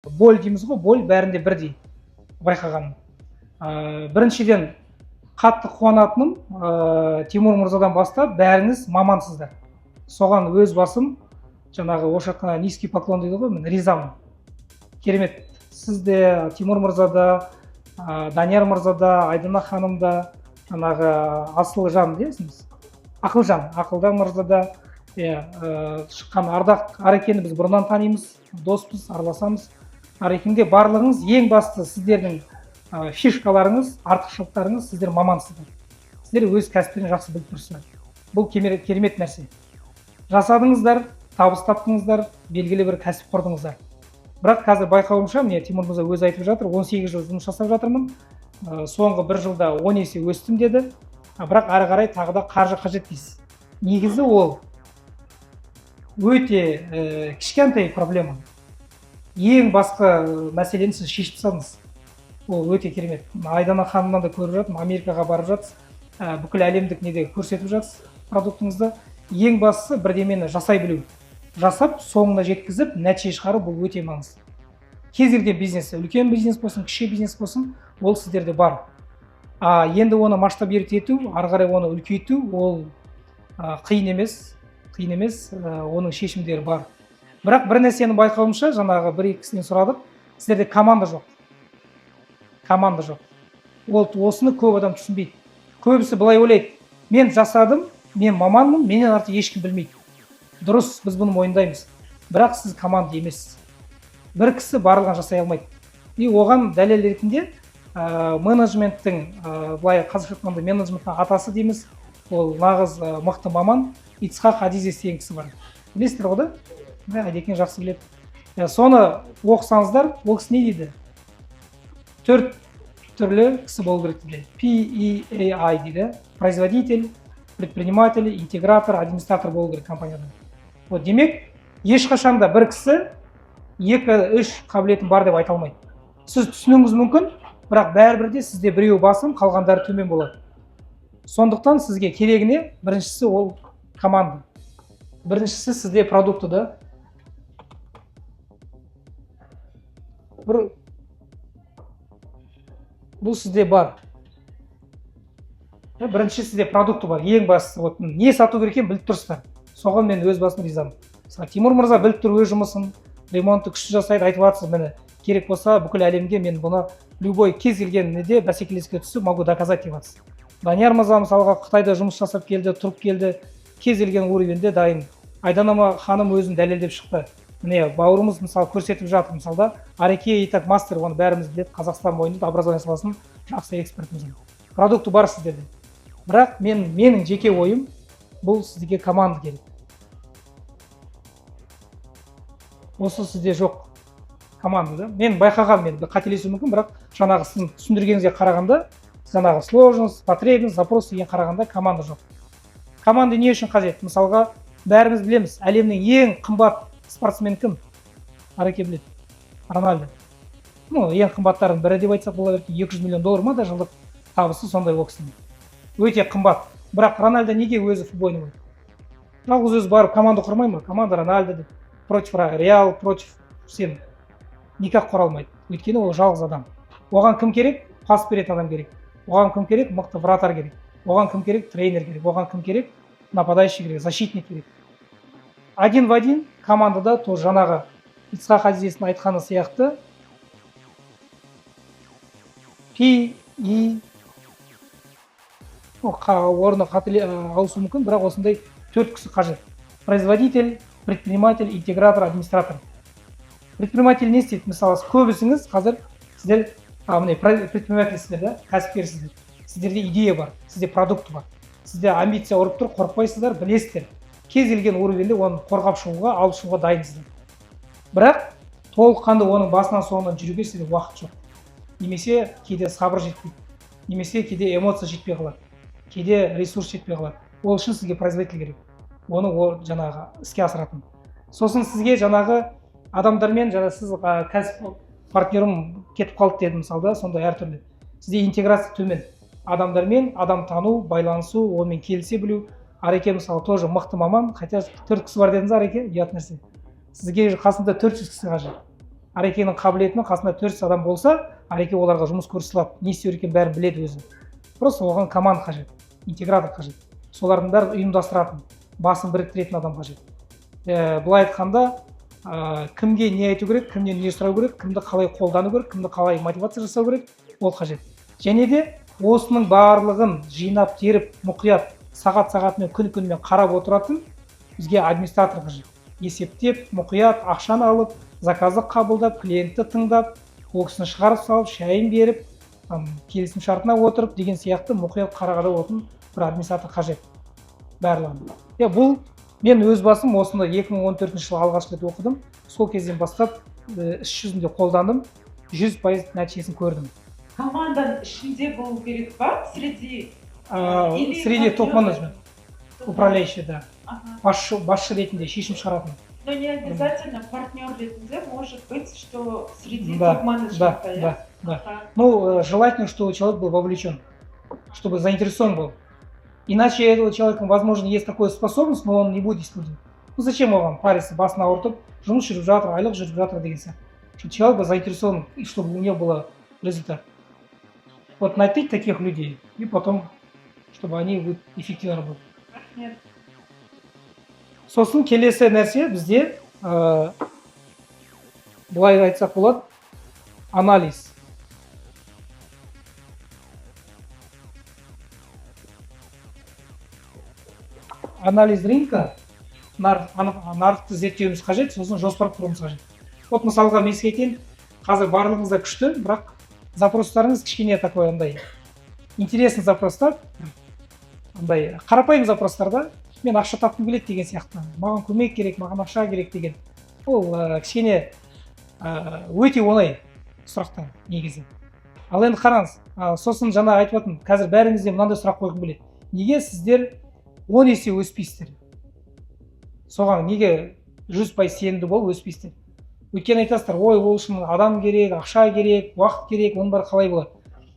Боль дейміз ғой, боль бәрінде бірдей байқағаным. Біріншіден, қатты қуанатыным, Тимур мырзадан бастап бәріңіз мамансыздар. Соған өз басым жаңағы орысша айтқанда низкий поклон дейді ғой, мен ризамын. Керемет. Сіз де, Тимур мырза да, Данияр мырза да, Айдана ханым да, жаңағы Асылжан дейсіңіз, Ақылжан, Ақылжан мырза да, иә, шыққан Ардақ Арекені біз бұрыннан танимыз, доспыз, араласамыз. Арекеңде барлығыңыз, ең басты сіздердің фишкаларыңыз, артықшылықтарыңыз: сіздер мамансыздар. Сіздер өз кәсіптерін жақсы біліп тұрсыздар. Бұл керемет нәрсе. Жасадыңыздар, табыс таптыңыздар, белгілі бір кәсіп құрдыңыздар. Бірақ қазір байқауымша, міне, Тимур мырза өзі айтып жатыр, 18 жыл жұмыс жасап жатырмын, соңғы бір жылда 10 есе өстім деді. Бірақ ары қарай тағы да қаржы қажет дейсіз. Негізі ол өте кішкентай проблема. Ең басқа мәселені сіз шешіп тастадыңыз. Ол өте керемет. Айдана ханымнан да көріп жатырмын, Америкаға барып жатсыз, бүкіл әлемдік неде көрсетіп жатсыз продуктыңызды. Ең бастысы бірдемені жасай білу. Жасап, соңына жеткізіп, нәтиже шығару, бұл өте маңызды. Кез келген бизнес, үлкен бизнес болсын, кіші бизнес болсын, ол сіздерде бар. А енді оны масштабировать ету, ары қарай оны үлкейту, ол қиын емес, қиын емес, оның шешімдері бар. Бірақ бір нәрсені байқауымша, жаңағы бір екі кісіден сұрадық, сіздерде команда жоқ. Команда жоқ. Ол осыны көп адам түсінбейді. Көбісі былай ойлайды: мен жасадым, мен маманмын, менен артық ешкім білмейді. Дұрыс, біз бұны мойындаймыз. Бірақ сіз команда емессіз. Бір кісі барлығын жасай алмайды. И оған дәлел ретінде менеджменттің, былай қазақша айтқанда, менеджменттің атасы дейміз, ол нағыз мықты маман Ицхак Адизес деген кісі бар. Білесіздер ғой да? Да, Әдекең жақсы біледі. Соны оқысаңыздар, ол кісі не дейді? Төрт түрлі кісі болу керек дейді. PEAI дейді. Производитель, предприниматель, интегратор, администратор болу керек компанияда. Вот, демек, ешқашан да бір кісі екі, үш қабілетім бар деп айта алмайды. Сіз түсінуіңіз мүмкін, бірақ бәрібір де сізде біреуі басым, қалғандары төмен болады. Сондықтан сізге керегіне біріншісі ол команда. Біріншісі сізде продукты да бір, бұл сізде бар. Бірінші сізде продукты бар. Ең бастысы, вот не сату керек екенін біліп тұрсыздар. Соған мен өз басым ризамын. Мысалы, Тимур мырза біліп тұр өз жұмысын, ремонтты күшті жасайды, айтып жатсыз, міне, керек болса, бүкіл әлемге мен бұны любой кез келген неде бәсекелестікке түсіп могу доказать деп жатсыз. Данияр мырза, мысалға, Қытайда жұмыс жасап келді, тұрып келді, кез келген уровеньде дайын. Айдана ханым өзін дәлелдеп шықты. Міне, бауырымыз, мысалы, көрсетіп жатыр, мысалы да, Ареке и так мастер, оны бәріміз біледі, Қазақстан бойында образование саласының жақсы экспертіміз. Продукты бар сіздерде. Бірақ менің жеке ойым, бұл сізге команда керек. Осы сізде жоқ команда да. Мен байқағаным, мен қателесуім мүмкін, бірақ жаңағы сіздің түсіндіргеніңізге қарағанда, жаңағы сложность, потребность, запрос деген қарағанда, команда жоқ. Команда не үшін қажет? Мысалға, бәріміз білеміз, әлемнің ең қымбат спортсмен кім? Ареке біледі. Рональдо. Ну, ең қымбаттардың бірі деп айтсақ бола береді. 200 миллион доллар ма да жылдық табысы сондай ол кісінің. Өте қымбат. Бірақ Рональдо неге өзі футбол ойнамайды? Жалғыз өзі барып команда құрмай ма? Команда Рональдо деп. Против Реал, против всем. Никак құра алмайды. Өйткені ол жалғыз адам. Оған кім керек? Пас беретін адам керек. Оған кім керек? Мықты вратарь керек. Оған кім керек? Тренер керек. Оған кім керек? Нападающий керек, защитник керек. Один в один командада тоже жаңағы Ицхак Адизестің айтқаны сияқты P, E, ну, орны ауысуы мүмкін, бірақ осындай төрт кісі қажет. Производитель, предприниматель, интегратор, администратор. Предприниматель не істейді? Мысалы, көбісіңіз қазір сіздер, міне, предпринимательсіздер да, кәсіпкерсіздер. Сіздерде идея бар, сізде продукт бар, сізде амбиция ұрып тұр, қорықпайсыздар, білесіздер. Кез келген уровеньде оны қорғап шығуға, алып шығуға дайынсыздар. Бірақ толыққанды оның басынан соңына жүруге сізде уақыт жоқ. Немесе кейде сабыр жетпейді, немесе кейде эмоция жетпей қалады, кейде ресурс жетпей қалады. Ол үшін сізге производитель керек. Оны ол жаңағы іске асыратын. Сосын сізге жаңағы адамдармен, жаңа сіз кәсіп партнерім кетіп қалды дедім, мысалы да, сондай әртүрлі. Сізде интеграция төмен. Адамдармен адам тану, байланысу, онымен келісе білу. Ареке, мысалы, тоже мықты маман, хотя төрт кісі бар дедіңіз, Ареке, ұят нәрсе. Сізге қасында 400 кісі қажет. Арекенің қабілетімен қасында 400 адам болса, Ареке оларға жұмыс көрсете алады, не істеу екенін бәрін біледі өзі. Просто оған команда қажет, интегратор қажет, солардың бәрін ұйымдастыратын, басын біріктіретін адам қажет. Былай айтқанда, кімге не айту керек, кімнен не сұрау керек, кімді қалай қолдану керек, кімді қалай мотивация жасау керек, ол қажет. Және де осының барлығын жинап теріп, мұқият сағат сағатымен, күн күнімен қарап отыратын бізге администратор қажет. Есептеп, мұқият ақшаны алып, заказды қабылдап, клиентті тыңдап, ол кісіні шығарып салып, шайын беріп, там, келісім шартына отырып деген сияқты мұқият қарағада отыратын бір администратор қажет барлығын. Иә, бұл мен өз басым осыны 2014 жылы алғаш рет оқыдым. Сол кезден бастап іс жүзінде қолдандым, 100% нәтижесін көрдім. Команданың ішінде болу керек па, среди или среди топ партнеры? Менеджмент, управляющий, да. Басшы ретінде шешім шығаратын. Но не обязательно партнер ретінде, может быть, что среди Да, топ-менеджмента, да, иә? Да. Ага. Ну, желательно, чтобы человек был вовлечен, чтобы заинтересован был. Иначе этого человека, возможно, есть такая способность, но он не будет использовать. Ну, зачем оған париться, басын ауыртып, жұмыс жүріп жатыр, айлық жүріп жатыр деген сияқты. Чтобы человек был заинтересован, и чтобы у него был результат. Вот найти таких людей, и потом, чтобы они будут эффективно работать. Рахмет. Сосын келесі нәрсе бізде, былай айтсақ болады, анализ. Анализ рынка, нарықты зерттеуіміз қажет, сосын жоспар құруымыз қажет. Вот мысалға мен сізге айтайын, қазір барлығыңыз да күшті, бірақ запростарыңыз кішкене такой андай интересный запростар, андай қарапайым запростар да, мен ақша тапқым келеді деген сияқты, маған көмек керек, маған ақша керек деген. Ол кішкене өте оңай сұрақтар негізі. Ал енді қараңыз, сосын жаңа айтып жатырмын, қазір бәріңізде мынандай сұрақ қойғым келеді: неге сіздер 10 есе өспейсіздер? Соған неге 100% сенімді болып өспейсіздер? Өйткені айтасыздар: ой, ол үшін адам керек, ақша керек, уақыт керек, оның бәрі қалай болады?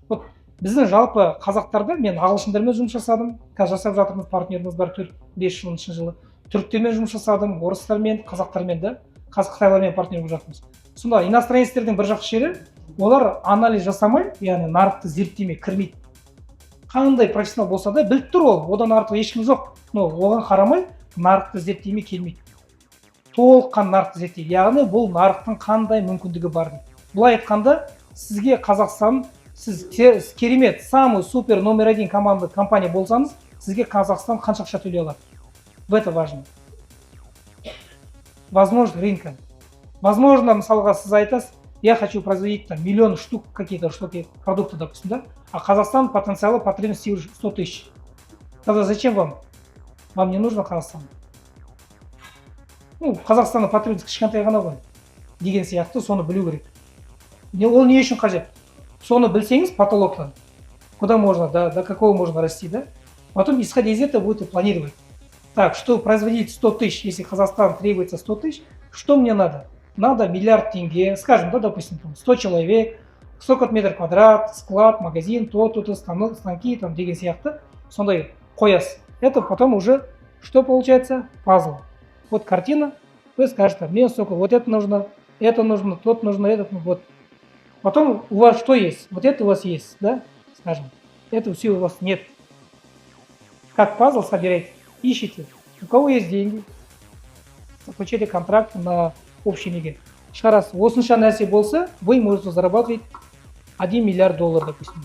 Вот біздің жалпы қазақтарда, мен ағылшындармен жұмыс жасадым, қазір жасап жатырмыз, партнеріміз бар 4-5 жылыншы жылы, түріктермен жұмыс жасадым, орыстармен, қазақтармен да, қазір қытайлармен партнер болып жатырмыз. Сонда иностранецтердің бір жақсы жері, олар анализ жасамай, яғни нарықты зерттемей кірмейді. Қандай профессионал болса да, біліп тұр ол, одан артық ешкім жоқ, но оған қарамай нарықты зерттемей келмейді. Толыққан нарықты зерттейді, яғни бұл нарықтың қандай мүмкіндігі бар дейді. Былай айтқанда, сізге Қазақстан, сіз керемет, самый супер номер один команда, компания болсаңыз, сізге Қазақстан қанша ақша төлей алады? В это важно. Возможно, рынка, возможно, мысалға, сіз айтасыз: я хочу производить там миллион штук какие-то штуки продукты, допустим, да, а Қазақстан потенциалы потребности уже 100 тысяч. Тогда зачем вам? Вам не нужно Қазақстан. Ну, Қазақстанның потребность кішкентай ғана ғой деген сияқты, соны білу керек. Не, ол не үшін қажет? Соны білсеңіз, потолоктан куда можно, да, до какого можно расти, да, потом, исходя из этого, будете планировать. Так, что производить 100 тысяч, если Казахстан требуется 100 тысяч, что мне надо? Надо миллиард тенге, скажем, да, допустим, там 100 человек, столько метр квадрат, склад, магазин, то, то, то, станки, там, деген сияқты, сондай қоясыз. Это потом уже, что получается? Пазл. Вот картина, вы скажете: мне столько, вот это нужно, тот нужно, этот, ну, вот. Потом у вас что есть? Вот это у вас есть, да, скажем. Это все у вас нет. Как пазл собираете, ищите. У кого есть деньги, заключите контракт на общий неге. Шығарасыз. Осынша нәрсе болса, вы можете зарабатывать 1 миллиард долларов, допустим.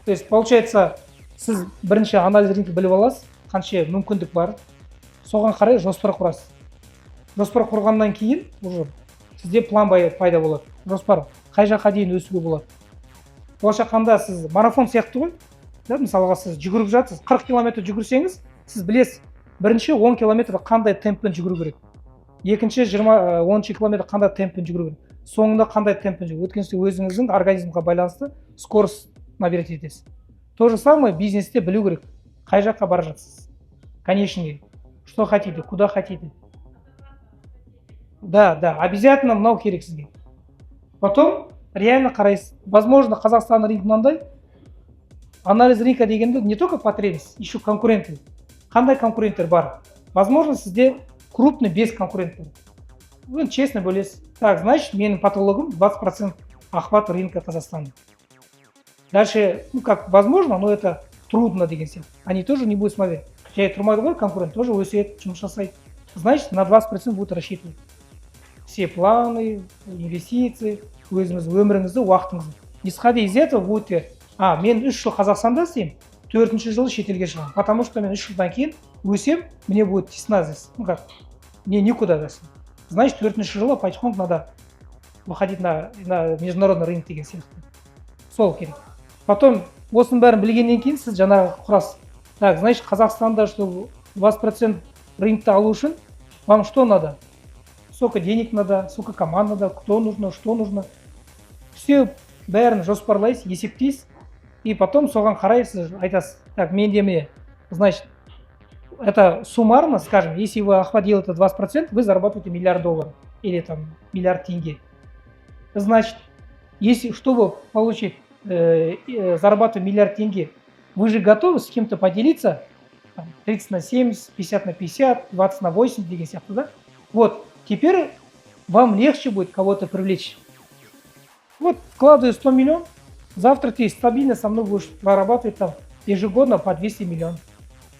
То есть, получается, сіз бірінші анализ рынка біліп аласыз, қанша мүмкіндік бар, соған қарай жоспар құрасыз. Жоспар құрғаннан кейін уже сізде план пайда болады. Жоспар қай жаққа дейін өсуге болады. Болашақта сіз марафон сияқты ғой, да, мысалға, сіз жүгіріп жатсыз, 40 километр жүгірсеңіз, сіз білесіз, бірінші 10 километр қандай темппен жүгіру керек, екінші 20, 10 километр қандай темппен жүгіру керек, соңында қандай темппен жүгіру. Өйткені сіз өзіңіздің организмға байланысты скорость набирать етесіз. То же самое бизнесте білу керек, қай жаққа бара жатсыз, конечный, что хотите, куда хотите. Да, обязательно мынау керек сізге. Потом реально қарайсыз, возможно, Қазақстан рынок мынандай. Анализ рынка дегенде не только потребность, еще конкуренты, қандай конкуренттер бар. Возможно, сізде Крупный, без конкурентов. Вы честно бөлесіз. Так, значит, менің потологым 20% охват рынка Казахстана. Дальше, ну, как возможно, но это трудно деген сияқты. Они тоже не будут смотреть. Жай тұрмайды ғой конкурент, тоже өседі, жұмыс жасайды. Значит, на 20% будут рассчитывать. Все планы, инвестиции, өзіңіз өміріңізді, уақытыңызды. Исходя из этого будете, мен 3 жыл Қазақстанда істеймін, төртінші жылы шетелге шығамын. Потому что мен 3 жылдан кейін өсем, мне будет тесна здесь. Ну как, мне никуда здесь. Значит, төртінші жылы потихоньку надо выходить на международный рынок деген сияқты. Сол керек. Потом осының бәрін білгеннен кейін сіз жаңағы құрасыз. Так, значит, Қазақстанда, чтобы 20% рынокты алу үшін, вам что надо? Сколько денег надо, сколько команд надо, кто нужно, что нужно. Все бәрін жоспарлайсыз, есептейсіз, и потом соған қарай сіз айтасыз: так, менде міне, значит, это суммарно, скажем, если вы охват делаете 20%, вы зарабатываете миллиард долларов или там миллиард тенге. Значит, если, чтобы получить, зарабатывать миллиард тенге, вы же готовы с кем-то поделиться, там, 30 на 70, 50 на 50, 20 на 8 деген сияқты, да? Вот, теперь вам легче будет кого-то привлечь. Вот, вкладываю 100 миллионов, завтра ты стабильно со мной будешь прорабатывать там ежегодно по 200 миллионов.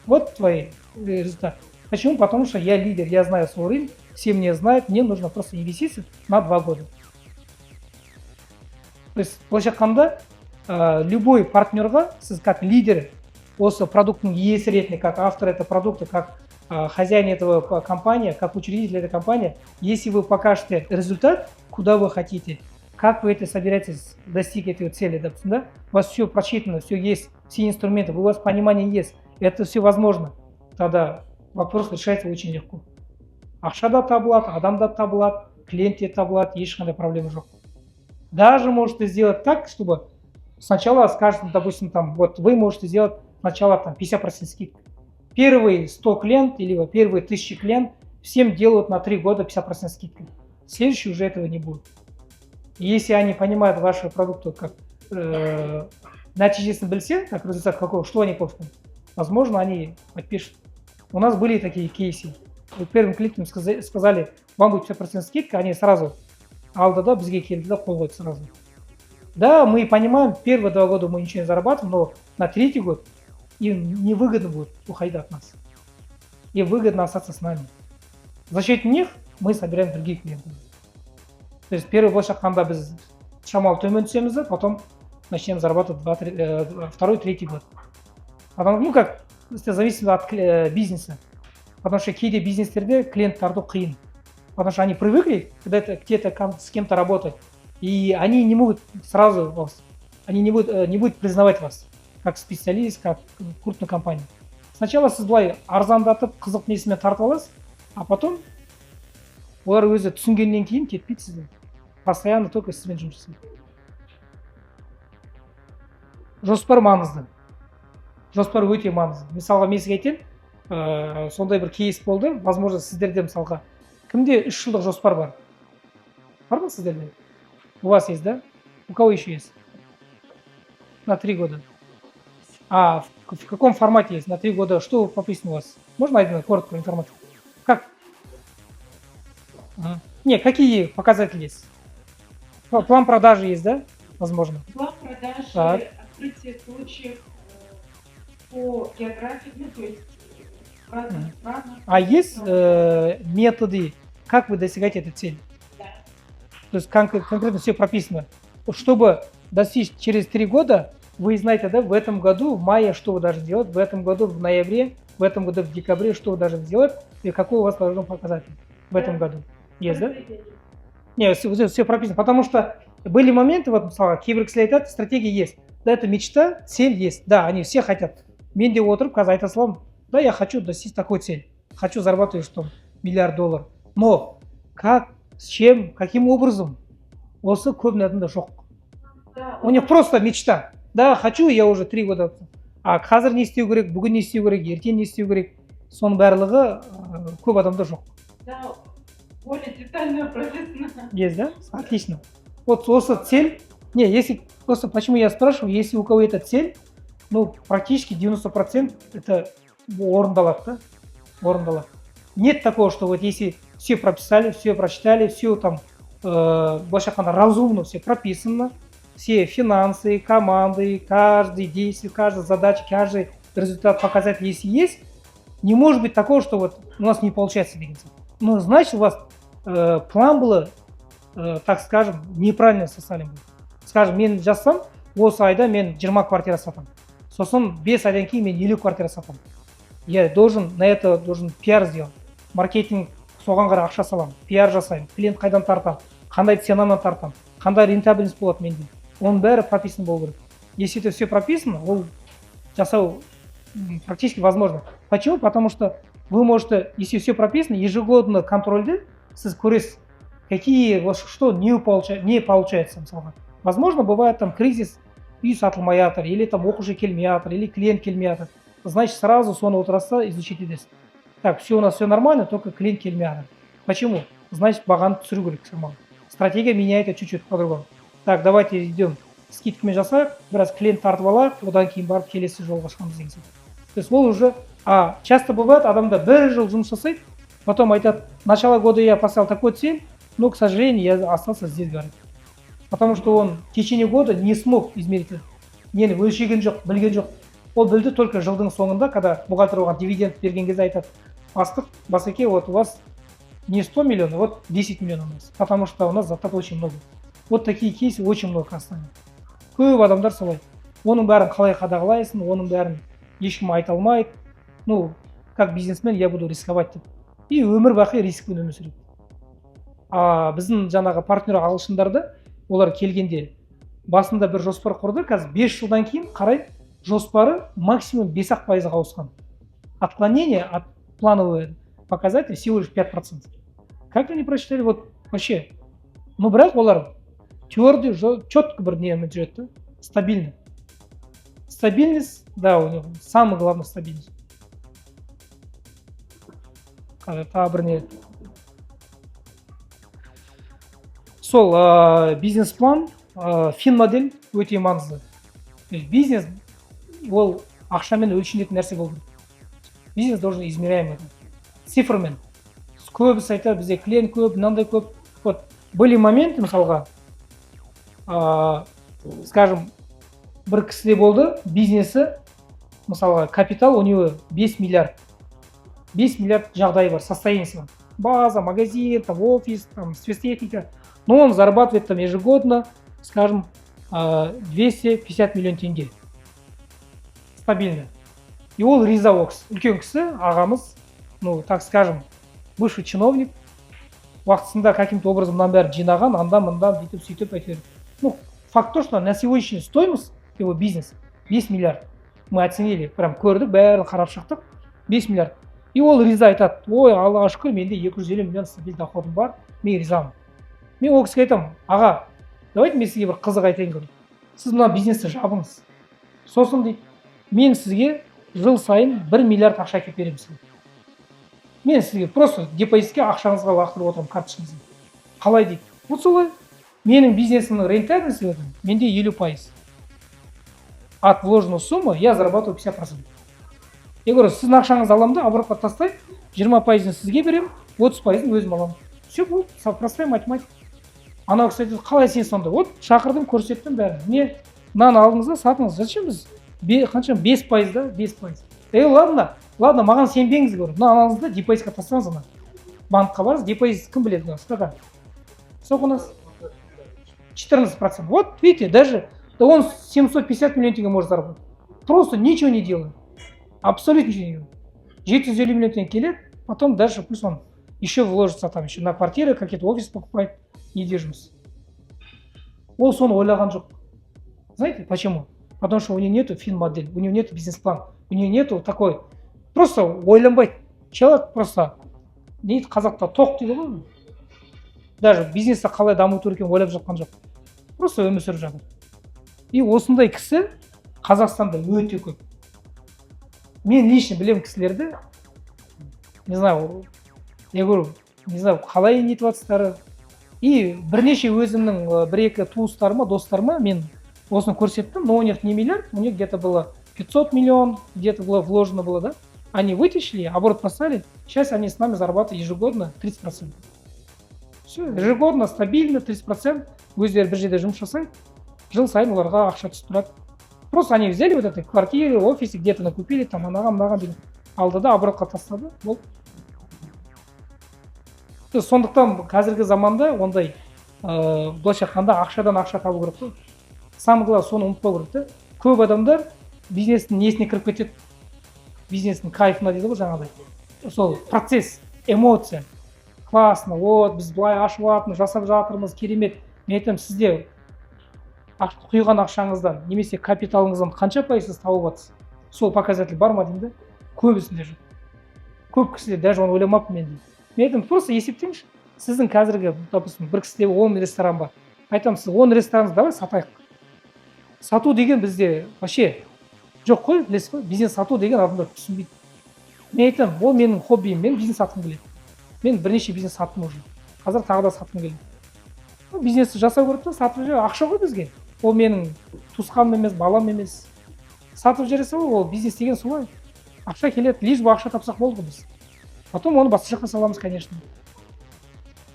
Вот твои результаты. Почему? Потому что я лидер, я знаю свой рынок, все меня знают, мне нужно просто инвестиции на 2 года. То есть, былайша айтқанда, любой партнерға сіз как лидер осы продукттың иесі ретінде, как автор этого продукта, как хозяин этого компании, как учредитель этой компании, если вы покажете результат, куда вы хотите, как вы это собираетесь достичь этой цели, допустим, да, у вас все просчитано, все есть, все инструменты, у вас понимание есть, это все возможно, тогда вопрос решается очень легко. Ақша да табылады, адам да табылады, клиент те табылады, ешқандай проблема жоқ. Даже можете сделать так, чтобы сначала, скажем, допустим, там, вот вы можете сделать сначала там 50% скидку. Первые 100 клиент или первые 1000 клиент всем делают на 3 года 50% скидку. Следующий уже этого не будет. И если они понимают ваши продукты как нәтижесін білсе, как результат какого, что они получат, возможно, они подпишут. У нас были такие кейсы. Вот первым клиентам сказали, вам будет 50% скидка, они сразу алды да, бізге келді да, қол қойды сразу. Да, мы понимаем, первые 2 года мы ничего не зарабатываем, но на третий год им невыгодно будет уходить от нас. И выгодно остаться с нами. За счет них мы собираем других клиентов. То есть первый былайша айтқанда біз шамалы төмен түсеміз да, потом начнем зарабатывать два, три, второй, третий год. Потом, ну как, это зависит от бизнеса. Потому что кейде бизнестерде клиент тарту қиын. Потому что они привыкли когда это где-то с кем-то работать, и они не могут сразу вас, они не будут признавать вас как специалист, как крупную компанию. Сначала сіз былай арзандатып, қызық несімен тартып аласыз, а потом олар өзі түсінгеннен кейін кетпейді сізден. Постоянно только сізбен жұмыс жасайды. Жоспар маңызды. Жоспар өте маңызды. Мысалға, мен сізге айтайын, сондай бір кейс болды. Возможно, сіздерде, мысалға, кімде 3 жылдық жоспар бар? Бар ма сіздерде? У вас есть, да? У кого еще есть? На 3 года. А в каком формате есть? На 3 года что прописано у вас? Можно один коротко информацию? Как? Ага. Не, какие показатели есть? План продажи есть, да? Возможно. План продажи, открытие точек по географии, ну, то есть в разных Мгм. странах. А есть методы, как вы достигаете этой цели? Да. То есть конкретно все прописано. Чтобы достичь через 3 года, вы знаете, да, в этом году, в мае, что вы должны делать, в этом году, в ноябре, в этом году, в декабре, что вы должны сделать, и какой у вас должен показатель в этом Да. году. Есть, да? Стратегия есть. Не, все, все прописано. Потому что были моменты, вот, мысалы, кейбір кісілер айтады, стратегия есть. Да, это мечта, цель есть. Да, они все хотят. Мен де отырып қазір айта саламын, да, я хочу достичь такой цели. Хочу зарабатывать, что миллиард долларов. Но как, с чем, каким образом? Осы көбінің адамда жоқ. Да, У них просто мечта. Да, хочу, я уже 3 года. А қазір не істеу керек, бүгін не істеу керек, ертең не істеу керек, соның барлығы көп адамда жоқ. Да, более детально прописано. Есть, да? Отлично. Вот осы цель. Не, если просто почему я спрашиваю, если у кого это цель, ну, практически 90% это орындалады да? Орындалады. Нет такого, что вот если все прописали, все прочитали, все там, былайша айтқанда, разумно все прописано, все финансы, команды, каждый действие, каждая задача, каждый результат, показатель, если есть, не может быть такого, что вот у нас не получается деген сияқты. Ну, значит, у вас план было, так скажем, неправильно составлен был. Скажем, мен жазсам, осы айда мен 20 квартира сатамын. Сосын 5 айдан кейін мен 50 квартира сатамын. Я должен на это должен пиар сделать. Маркетинг, соған қарай ақша саламын, пиар жасаймын, клиент қайдан тартамын, қандай ценадан тартамын, қандай рентабельность болады менде. Оның бәрі прописан болу керек. Если это все прописано, ол жасау практически возможно. Почему? Потому что вы можете, если все прописано, ежегодно контрольде сіз көресіз, какие, вот что не получается мысалға. Возможно, бывает там кризис, үй сатылмай жатыр, или там оқушы келмей жатыр, или клиент келмей жатыр. Значит, сразу соны отырасыз да, изучить етесіз. Так, все у нас все нормально, только клиент келмей жатыр. Почему? Значит, бағаны түсіру керек шамалы. Стратегия меняется чуть-чуть по-другому. Так, давайте идем скидкамен жасайық, біраз клиент тартып алайық, одан кейін барып келесі жолға шығамыз деген сияқты. То есть ол уже, а часто бывает, адамдар бір жыл жұмыс жасайды, потом айтады: «Начало года я поставил такой цель, но, к сожалению, я остался здесь», — говорит. Потому что он в течение года не смог измерить это. Нені өлшеген жоқ, білген жоқ. Ол білді только жылдың соңында, когда бухгалтер оған дивиденд берген кезде айтады: «Бастық, басеке, вот у вас не 100 миллионов, вот 10 миллионов у нас, потому что у нас затрат очень много». Вот такие кейсы очень много в Казахстане. Көп адамдар солай. Оның бәрін қалай қадағалайсың, оның бәрін ешкім айта алмайды. Ну, как бизнесмен я буду рисковать деп. И өмір бақи рискпен өмір сүреді. А біздің жаңағы партнер ағылшындарда, олар келгенде басында бір жоспар құрды, қазір 5 жылдан кейін қарай, жоспары максимум 5 ақ пайызға ауысқан. Отклонение от планового показателя всего лишь 5%. Как они просчитали? Вот вообще. Ну, бірақ олар твердый, четко бір немен жүреді да, стабильно. Стабильность, да, у него самое главное — стабильность. Қазір тағы бір не. Сол бизнес-план, фин-модель өте маңызды. То есть бизнес ол ақшамен өлшенетін нәрсе болу керек. Бизнес должен измеряемый цифрмен. Көбісі айтады: «Бізде клиент көп, мынандай көп». Вот были моменты, мысалға, скажем, бір кісіде болды бизнесі, мысалға, капитал у него 5 миллиард, 5 миллиард жағдайы бар, состояниесі бар, база, магазин, там офис, там спецтехника, но он зарабатывает там ежегодно, скажем, 250 миллион тенге стабильно. И ол риза, ол кісі үлкен кісі, ағамыз, ну, так скажем, бывший чиновник, уақытысында каким-то образом мынаның бәрін жинаған, анда мында бүйтіп сөйтіп әйтеуір. Ну, факт то, что на сегодняшний стоимость его бизнес 5 миллиард, мы оценили, прям көрдік, бәрін қарап шықтық, 5 миллиард. И ол риза, айтады: «Ой, Аллаға шүкір, менде 250 миллион стабильный доходым бар, мен ризамын». Мен ол кісіге айтамын: «Аға, давайте мен сізге бір қызық айтайын, — говорю. — Сіз мына бизнесті жабыңыз, сосын, — дейді, — мен сізге жыл сайын 1 миллиард ақша әкеліп беремін сізге. Мен сізге просто депозитке ақшаңызға лақтырып отырамын, карточкаңызға». «Қалай?» — дейді. «Вот солай. Менің бизнесімнің рентабельности в этом менде 50%. От вложенной суммы я зарабатываю 50%». Я говорю: «Сіздің ақшаңызды аламын да, оборотқа тастаймын, 20%-ын сізге беремін, 30%-ын өзім аламын. Все болды, простая математика». Анау кісі айтады: «Қалай сен сонда?» Вот шақырдым, көрсеттім бәрін. Не, мынаны алдыңыз да, сатыңыз. Зачем біз қанша, 5% да, 5%. Ей, ладно, ладно, маған сенбеңіз, говорю, мына алыңыз да, депозитқа тастаңыз. Ана банкқа барыңыз, депозит кім біледі у нас сколько? Сколько у нас? 14%. Вот видите, даже да, он 750 миллион тенге может заработать. Просто ничего не делая. Абсолютно ничего не делая. 750 миллион тенге келеді, потом дальше пусть он еще вложится там еще на квартиры, какие-то офис покупает, недвижимость. Ол соны ойлаған жоқ. Знаете почему? Потому что у него нету фин-модель, у него нету бизнес-план, у него нету такой, просто ойланбайды. Человек просто, не дейді, қазақта тоқ дейді ғой, даже бизнесті қалай дамыту керек екенін ойлап жатқан жоқ. Просто өмір сүріп жатыр. И осындай кісі Қазақстанда өте көп. Мен лично білемін кісілерді, не знаю, я говорю, не знаю, қалай нетіп жатсыздар. И бірнеше өзімнің бір екі туыстарыма, достарыма мен осыны көрсеттім, но у них не миллиард, у них где-то было 500 миллион, где-то было вложено было, да. Они вытащили, оборот поставили, сейчас они с нами зарабатывают ежегодно 30%. Все, ежегодно стабильно 30%. Өздері бір жерде жұмыс жасайды, жыл сайын оларға ақша түсіп тұрады. Просто они взяли вот это квартиры, офисы, где то накупили там, анаған мынаған деген, алды да, оборотқа тастады, болды. Сондықтан қазіргі заманда ондай, былайша айтқанда, ақшадан ақша табу керек қой. Самое главное, соны ұмытпау керек та. Көп адамдар бизнестің несіне кіріп кетеді, бизнестің кайфына дейді ғой, жаңағыдай сол процесс, эмоция, классно, вот біз былай ашып жатырмыз, жасап жатырмыз, керемет. Мен айтамын, сізде құйған ақшаңыздан немесе капиталыңыздан қанша пайыз сіз тауып жатырсыз, сол показатель бар ма деймін да. Көбісінде жоқ, көп кісілер даже оны ойламаппын мен дейді. Мен айтамын, просто есептеңізші, сіздің қазіргі, допустим, бір кісіде 10 ресторан бар, айтамын, сіз 10 рестораныңызды давай сатайық. Сату деген бізде вообще жоқ қой, білесіз ғой, бизнес сату деген адамдар түсінбейді. Мен айтамын, ол менің хоббиім, мен бизнес сатқым келеді, мен бірнеше бизнес саттым уже, қазір тағы да сатқым келеді. Ну, бизнесті жасау керек та, сатып жібер, ақша ғой бізге, ол менің туысқаным емес, балам емес, сатып жібере салу. Ол бизнес деген солай, ақша келеді, лишь бы ақша тапсақ болды ғой, біз потом оны басқа жаққа саламыз, конечно.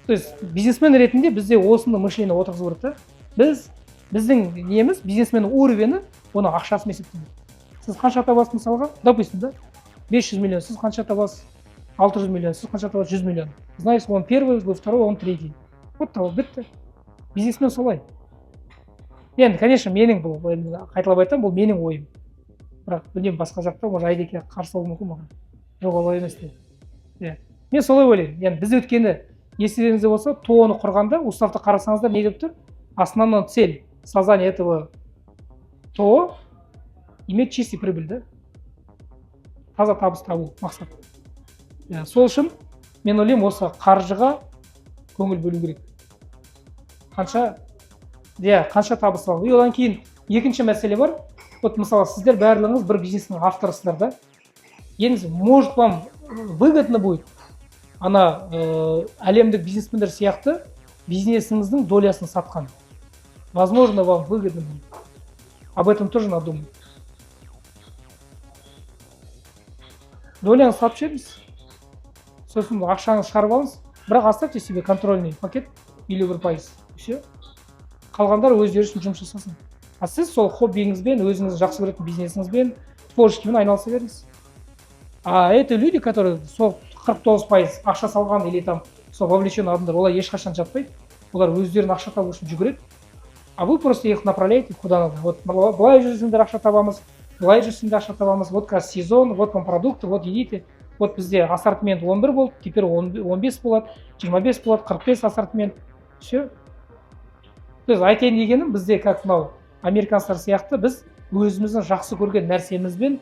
То есть бизнесмен ретінде бізде осыны мышление отырғызу керек та. Біздің неміз, бизнесмен уровені, оны ақшасымен есептейді. Сіз қанша табасыз, мысалға, допустим, да, 500 миллион, сіз қанша табасыз? 600 миллион. Сіз қанша табасыз? 100 миллион. Знаешь, он первый, вы второй, он третий, вот тауып бітті. Бизнесмен солай енді. Конечно, менің бұл, енді қайталап айтамын, бұл менің ойым, бірақ білмеймін, басқа жақта, может, Айдеке қарсы болуы мүмкін маған, жоқ, олай емес деп. Иә, мен солай ойлаймын. Енді біз, өйткені естеріңізде болса, ТОО ны құрғанда уставты қарасаңыздар, не деп тұр? Основная цель создания этого ТОО — иметь чистый прибыль да, таза табыс табу мақсат. Иә, сол үшін мен ойлаймын, осы қаржыға көңіл бөлу керек, қанша, иә, қанша табыс алу. И одан кейін екінші мәселе бар. Вот, мысалы, сіздер барлығыңыз бір бизнестің авторысыздар да. Енді, может, вам выгодно будет ана әлемдік бизнесмендер сияқты бизнесіңіздің долясын сатқан. Возможно, вам выгодно будет, об этом тоже надо думать. Доляны сатып жіберіңіз, сосын ақшаңызды шығарып алыңыз, бірақ оставьте себе контрольный пакет 51%, все. Қалғандар өздері үшін жұмыс жасасын, а сіз сол хоббиіңізбен, өзіңіз жақсы көретін бизнесіңізбен, творчествомен айналыса беріңіз. А это люди, которые сол 49% ақша салған или там сол вовлеченный адамдар, олар ешқашан жатпайды, олар өздерінің ақша табу үшін жүгіреді, а вы просто их направляете куда надо. Вот былай жүрсеңдер, ақша табамыз, былай жүрсеңдер, ақша табамыз. Вот қазір сезон, вот вам продукты, вот идите. Вот бізде ассортимент 11 болды, теперь 15 болады, 25 болады, 45 ассортимент, все. То есть айтайын дегенім, бізде, как мынау американецтер сияқты, біз өзіміздің жақсы көрген нәрсемізбен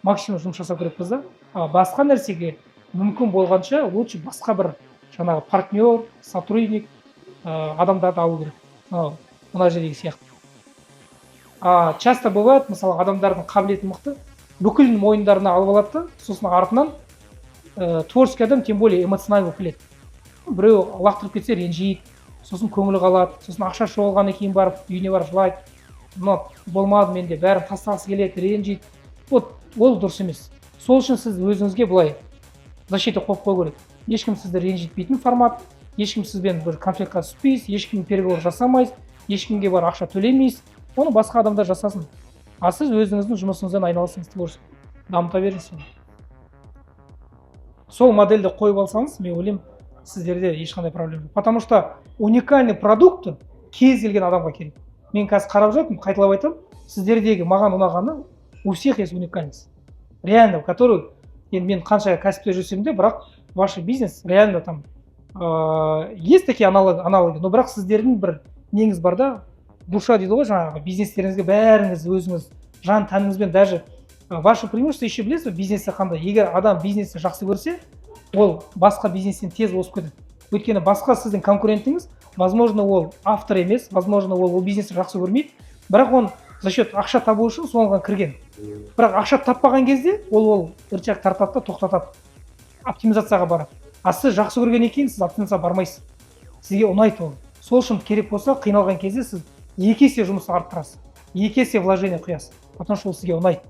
максимум жұмыс жасау керекпіз да. А басқа нәрсеге мүмкін болғанша лучше басқа бір жаңағы партнер, сотрудник, адамдарды алу керек, мынау мына жердегі сияқты. А часто бывает, мысалы, адамдардың қабілеті мықты, бүкіл мойындарына алып алады да, сосын артынан творческий адам тем более эмоционально болып келеді. Біреу лақтырып кетсе, ренжиді, сосын көңілі қалады, сосын ақша жоғалғаннан кейін барып үйіне барып жылайды, мынау болмады менде, бәрін тастағысы келеді, ренжиді. Вот ол дұрыс емес. Сол үшін сіз өзіңізге былай защита қойып қою керек: ешкім сізді ренжітпейтін формат, ешкім сізбен бір конфликтқа түспейсіз, ешкіммен переговор жасамайсыз, ешкімге барып ақша төлемейсіз, оны басқа адамдар жасасын, а сіз өзіңіздің жұмысыңызбен айналысыңыз, творчество дамыта беріңіз. Соны, сол модельді қойып алсаңыз, мен ойлаймын, сіздерде ешқандай проблема жоқ, потому что уникальный продукт кез келген адамға керек. Мен қазір қарап жатырмын, қайталап айтамын, сіздердегі маған ұнағаны — у всех есть уникальность реально, которую енді мен қанша кәсіпте жүрсем де, бірақ ваш бизнес реально там есть такие аналоги, но бірақ сіздердің бір неңіз бар да, душа дейді ғой жаңағы, бизнестеріңізге бәріңіз өзіңіз жан тәніңізбен. Даже ваше преимущество еще, білесіз бе, бизнесте қандай? Егер адам бизнесті жақсы көрсе, ол басқа бизнестен тез озып кетеді, өйткені басқа сіздің конкурентіңіз, возможно, ол автор емес, возможно, ол бизнесті жақсы көрмейді, бірақ он за счет ақша табу үшін соған кірген. Бірақ ақша таппаған кезде ол рычаг тартады да, тоқтатады, оптимизацияға барады. А сіз жақсы көргеннен кейін сіз оптимизацияға бармайсыз, сізге ұнайды ол. Сол үшін керек болса, қиналған кезде сіз екі есе жұмысты арттырасыз, екі есе вложение құясыз, потому что ол сізге ұнайды.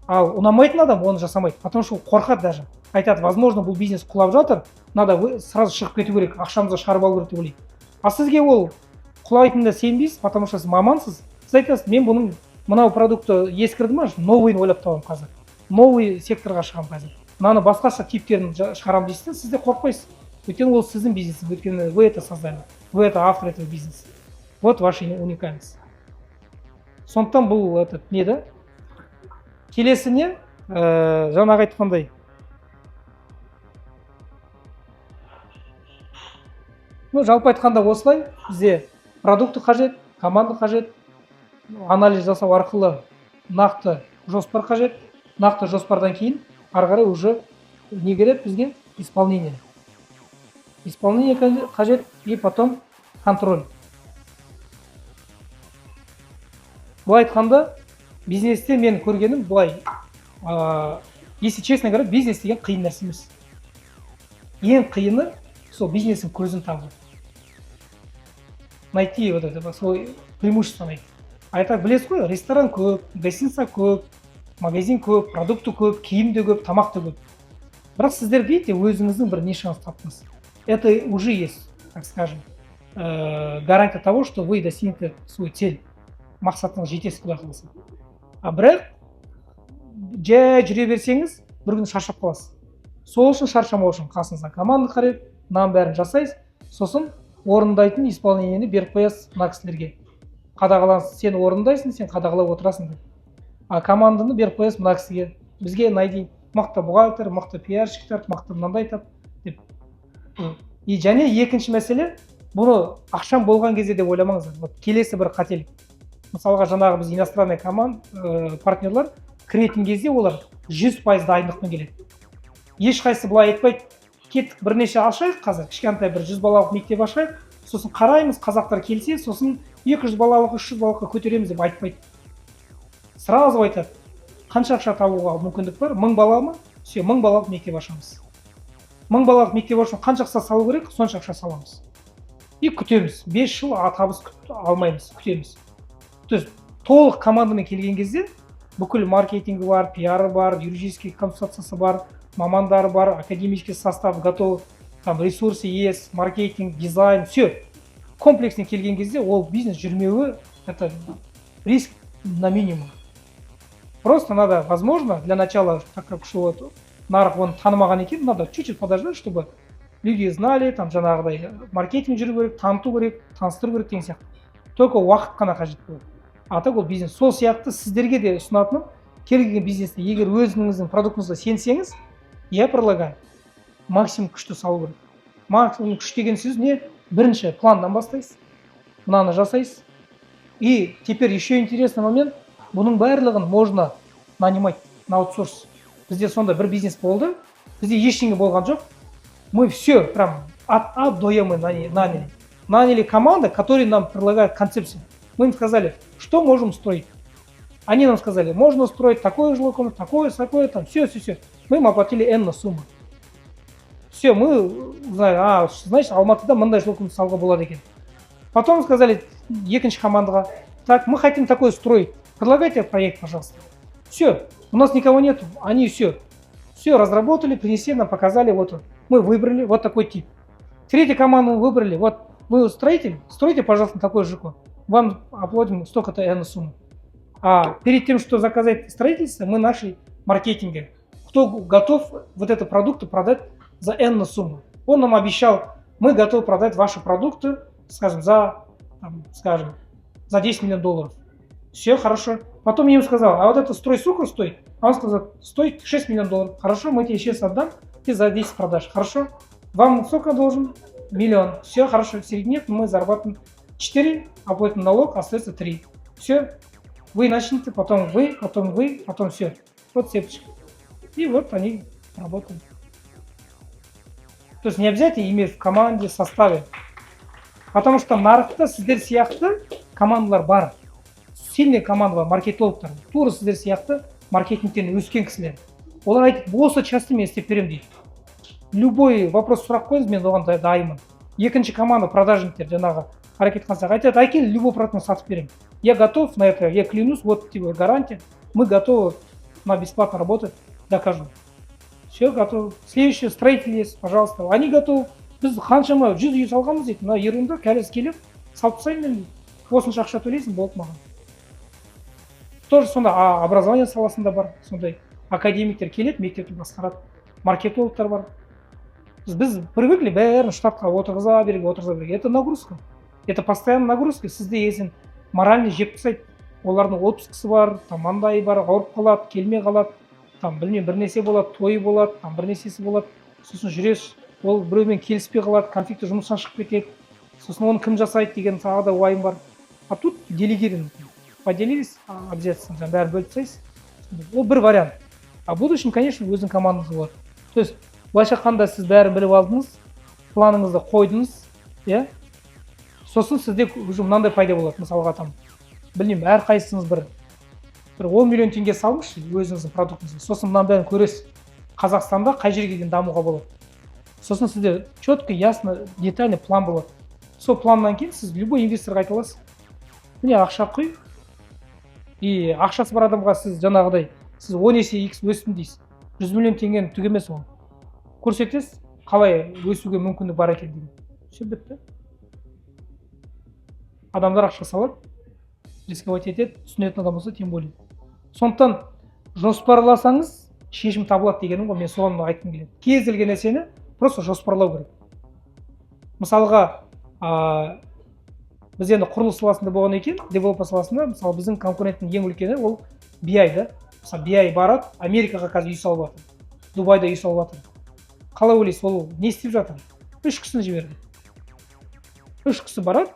Ал ұнамайтын адам оны жасамайды, потому что ол қорқады даже. Айтады: «Возможно, бұл бизнес құлап жатыр, надо сразу шығып кету керек, ақшамызды шығарып алу керек», — деп ойлайды. А сізге ол құлайтынына сенбейсіз, потому что сіз мамансыз. Сіз айтасыз: «Мен бұның мынау продукты ескірді ма, новый ын ойлап табамын қазір, новый секторға шығамын қазір, мынаны басқаша типтерін шығарамын», — дейсіз да. Сіз де қорықпайсыз, өйткені ол сіздің бизнесіңіз, өйткені вы это создали, вы это автор этого бизнеса. Вот ваша уникальность. Сондықтан бұл этот не да. Келесі не, жаңағы айтқандай, ну, жалпы айтқанда, осылай: бізде продукты қажет, команда қажет, анализ жасау арқылы нақты жоспар қажет. Нақты жоспардан кейін ары қарай уже не керек бізге? Исполнение. Исполнение қажет и потом контроль. Былай айтқанда, бизнесте мен көргенім былай, если честно говоря, бизнес деген қиын нәрсе емес. Ең қиыны — сол бизнестің көзін табу, найти вот это свой преимущество найти. Айта білесіз ғой, ресторан көп, гостиница көп, магазин көп, продукты көп, киім де көп, тамақ та көп. Бірақ сіздер, видите, өзіңіздің бір нишаңызды таптыңыз. Это уже есть, так скажем, гарантия того, что вы достигнете свою цель, мақсатыңызға жетесіз, құдай қаласа. А бірақ жай жүре берсеңіз, бір күні шаршап қаласыз. Сол үшін, шаршамау үшін қасыңызға команда қарайды, мынаның бәрін жасайсыз, сосын орындайтын исполнение ні беріп қоясыз мына кісілерге. Қадағалаңыз, сен орындайсың, сен қадағалап отырасың деп. А команданы беріп қоясыз мына кісіге: «Бізге найди мықты бухгалтер, мықты пиарщик тап, мықты мынандай тап», — деп. И және екінші мәселе, бұны ақшам болған кезде деп ойламаңыздар. Вот келесі бір қателік. Мысалға, жаңағы біз иностранный команд, партнерлар кіретін кезде олар 100% дайындықпен келеді. Ешқайсысы былай айтпайды: «Кеттік, бірнеше ашайық қазір, кішкентай бір 100 балалық мектеп ашайық, сосын қараймыз, қазақтар келсе, сосын 200 балалық, 300 балалыққа көтереміз», — деп айтпайды. Сразу айтады: «Қанша ақша табуға мүмкіндік бар? 1000 бала ма? Все, 1000 балалық мектеп ашамыз. 1000 балалық мектеп ашу қанша ақша салу керек? Сонша ақша саламыз и күтеміз 5 жыл, табыс алмаймыз, күтеміз». То есть толық командамен келген кезде бүкіл маркетингі бар, пиары бар, юридический консультациясы бар, мамандары бар, академический состав готов, там ресурсы есть, маркетинг, дизайн, все комплексно келген кезде ол бизнес жүрмеуі — это риск на минимум. Просто надо, возможно, для начала, так как что вот нарық оны танымаған екен, надо чуть-чуть подождать, чтобы люди знали, там жаңағыдай маркетинг жүру керек, таныту керек, таныстыру керек деген сияқты. Только уақыт қана қажет болады. А так ол бизнес сол сияқты. Сіздерге де ұсынатыным: кез келген бизнесте, егер өзіңіздің продуктыңызға сенсеңіз, я предлагаю максимум күшті салу керек. Максимум күш деген сөз не? Бірінші планнан бастайсыз, мынаны жасайсыз. И теперь еще интересный момент: бұның барлығын можно нанимать на аутсорс. Бізде сондай бір бизнес болды, бізде ештеңе болған жоқ, мы все прям от А до Я мы наняли. Наняли команды, которые нам предлагают концепцию. Мы им сказали, что можем строить. Они нам сказали: можно строить такой жилой комплекс, такое, такое, там, все, все, все. Мы им оплатили N сумму. Все, мы знаем, значит, Алматыда мындай жилой комплекс салуға болады екен. Потом сказали екінші командаға: «Так, мы хотим такой строить, предлагайте проект, пожалуйста». Все, у нас никого нету, они все, все разработали, принесли нам, показали, вот он. Мы выбрали вот такой тип. Третью команду мы выбрали: «Вот вы строитель, стройте, пожалуйста, такой ЖК. Вам оплатим столько-то N сумму». А перед тем, что заказать строительство, мы нашли маркетинге, кто готов вот этот продукт продать за N сумму. Он нам обещал: «Мы готовы продать ваши продукты, скажем, за, там, скажем, за 10 миллионов долларов». Все хорошо. Потом я им сказал: «А вот это строй сколько стоит?» А он сказал: «Стоит 6 миллионов долларов». «Хорошо, мы тебе сейчас отдам, ты за 10 продашь». «Хорошо». Вам сколько должен? Миллион. Все хорошо. Средний мы зарабатываем 4, оплатим налог, остается 3. Все. Вы начнете, потом вы, потом вы, потом все. Вот цепочка. И вот они работают. То есть не обязательно иметь в команде, составе. Потому что нарықта сіздер сияқты командалар бар. Сильный команда бар, маркетологтар. Тура сіздер сияқты маркетингтен өскен кісілер. Олар айтады: «Осы часть мен істеп беремін», — дейді. Любой вопрос сұрақ қойыңыз, мен оған дайынмын. Екінші команда продажниктер, жаңағы әрекет қылсақ, айтады: «Әкел, любой продуктны сатып беремін. Я готов на это, я клянусь, вот тебе гарантия, мы готовы Мына бесплатно работает, докажу. Все, готово. Следующий строитель есть, пожалуйста, они готовы. Біз қаншама 100 үй салғанбыз дейді, мына ерунда, кәріз келіп салып тастаймын мен дейді, осынша ақша төлейсің, болды маған. Тоже сонда образование саласында бар, сондай академиктер келеді, мектепті басқарады, маркетологтар бар. Біз привыкли бәрін штатқа отырғыза беруге, отырғыза беруге. Это нагрузка, это постоянная нагрузка. Сізді ертең морально жеп тастайды. Олардың отпускысы бар, там андайы бар, ауырып қалады, келмей қалады, там білмеймін, бір нәрсе болады, тойы болады, там бір нәрсесі болады. Сосын жүресіз, ол біреумен келіспей қалады, конфликті, жұмыстан шығып кетеді. Сосын оны кім жасайды деген тағы да уайым бар. А тут делегировано, поделились обязательствами, жаңағы бәрін бөліп тастайсыз. Ол бір вариант. А в будущем, конечно, өзінің командаңыз болады. То есть былайша айтқанда, сіз бәрін біліп алдыңыз, планыңызды қойдыңыз, иә. Сосын сізде уже мынандай пайда болады. Мысалға, там білмеймін, әрқайсыңыз бір 10 миллион теңге салыңызшы өзіңіздің продуктыңызға. Сосын мынаның бәрін көресіз, Қазақстанда қай жерге дейін дамуға болады. Сосын сізде четко, ясно, детальный план болады. Сол планнан кейін сіз любой инвесторға айта аласыз: міне, ақша құй. И ақшасы бар адамға сіз жаңағыдай, сіз 10 есе икс өстім дейсіз, 100 миллион теңгенің түк емес. Оны көрсетесіз, қалай өсуге мүмкіндік бар екен деген. Все, бітті. Адамдар ақша салады, рисковать етеді, түсінетін адам болса тем более. Сондықтан жоспарласаңыз, шешім табылады дегенім ғой, мен соны айтқым келеді. Кез келген нәрсені просто жоспарлау керек. Мысалға, біз енді құрылыс саласында болғаннан кейін, девелопер саласында, мысалы, біздің конкуренттің ең үлкені ол BI да. Мысалы, BI барады Америкаға, қазір үй салып жатыр, Дубайда үй салып жатыр. Қалай ойлайсыз, ол не істеп жатыр? Үш кісіні жіберді. Үш кісі барады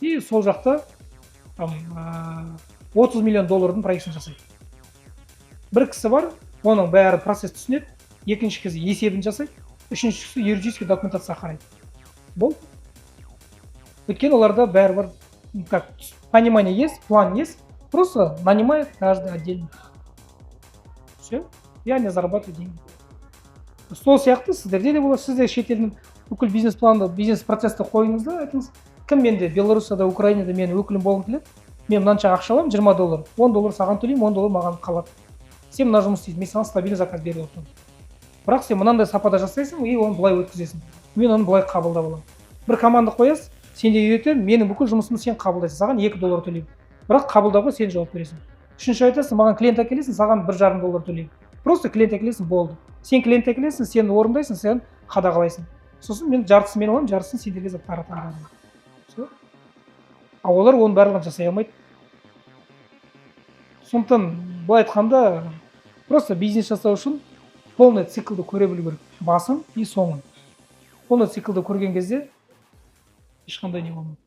и сол жақта там 30 миллион доллардың проектісін жасайды. Бір кісі бар, оның бәрі процесс түсінеді, екінші кісі есебін жасайды, үшінші кісі юридический документацияға қарайды, болды. Өйткені оларда бәрі бар, ну, как понимание есть, план есть, просто нанимает каждый отдельно, все, и они зарабатывают деньги. Сол сияқты сіздерде де болады. Сіз де шетелдің бүкіл бизнес планды, бизнес процессті қойыңыз да, айтыңыз: кім менде Белоруссияда, Украинада менің өкілім болғым келеді, мен мынанша ақша аламын, 20 доллар, 10 доллар саған төлеймін, 10 доллар маған қалады. Сен мына жұмыс істейсің, мен саған стабильный заказ беріп отырмын, бірақ сен мынандай сапада жасайсың и оны былай өткізесің, мен оны былай қабылдап аламын. Бір команда қоясыз, сен де үйретемін, менің бүкіл жұмысымды сен қабылдайсың, саған 2 доллар төлеймін, бірақ қабылдауға сен жауап бересің. Үшінші айтасың: маған клиент әкелесің, саған 1,5 доллар төлеймін, просто клиент әкелесің, болды. Сен клиент әкелесің, сен орындайсың, сен қадағалайсың. Сосын мен жартысын мен аламын, жартысын сендерге таратамын. Все. А олар оның барлығын жасай алмайды. Сондықтан былай айтқанда, просто бизнес жасау үшін полный циклді көре білу керек, басын и соңын. Полный циклді көрген кезде ешқандай не болмайды.